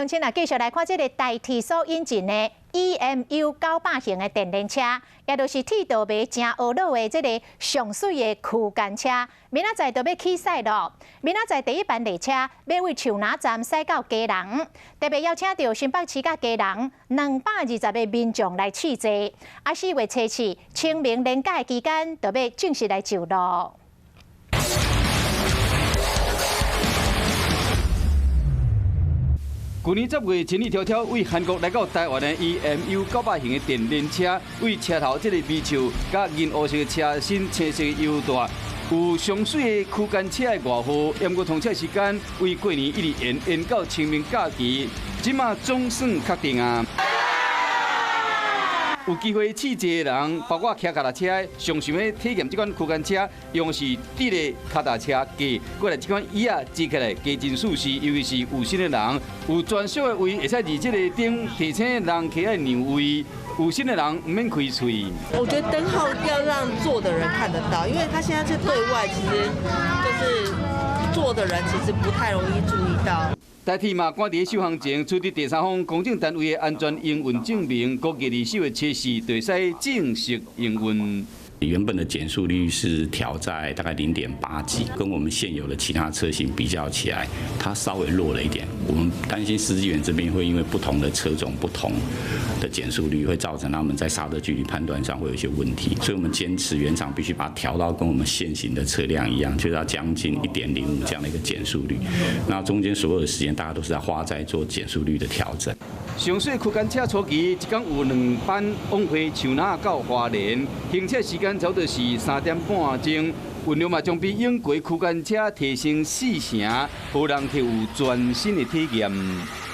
先啊，繼續來看這個台鐵所引進的 EMU 900型的電聯車，也就是鐵道迷誠呵咾的這个上媠的區間車。明仔載就欲起駛囉。明仔載第一班列車欲對樹林站駛到基隆，特別邀請著新北市佮基隆220个民眾來試坐。啊，4月初四清明連假期間，就欲正式來上路。舊年10月，千里迢迢對韓國來到台灣的 EMU 900型的電聯車，對車頭這个美樹佮銀烏色的車身青色優大，有上媠的區間車的外號。毋過通車時間對過年一直延延到清明假期，這馬總算確定啊！有機會試坐的人，包括騎腳踏車，上想欲體驗這款區間車，用是佇咧跤踏車架，過來這款椅仔坐起來加真舒適，尤其是有身的人，有專屬的位，會使佇這个頂提醒人客愛讓位，有身的人毋免開喙。我覺得燈號要讓坐的人看得到，因為他現在是對外，其實就是坐的人其實不太容易注意到。台鐵嘛，趕佇首航前，取得第三方公證單位的安全營運證明，估計24月初四就會使正式營運。原本的減速率是調在大概0.8幾，跟我們現有的其他車型比較起來，它稍微弱了一點。我們擔心司機員這邊會因為不同的車種、不同的減速率，會造成他們在剎車距離判斷上會有一些問題。所以我們堅持原廠必須把它調到跟我們現行的車輛一樣，就是要將近1.05這樣的一個減速率。那中間所有的時間，大家都是在花在做減速率的調整。上媠區間車初期，一工有兩班往回樹林到花蓮，行車時間差不多是3點半鐘，運量嘛將比永國區間車提升4成，予人客有全新的體驗。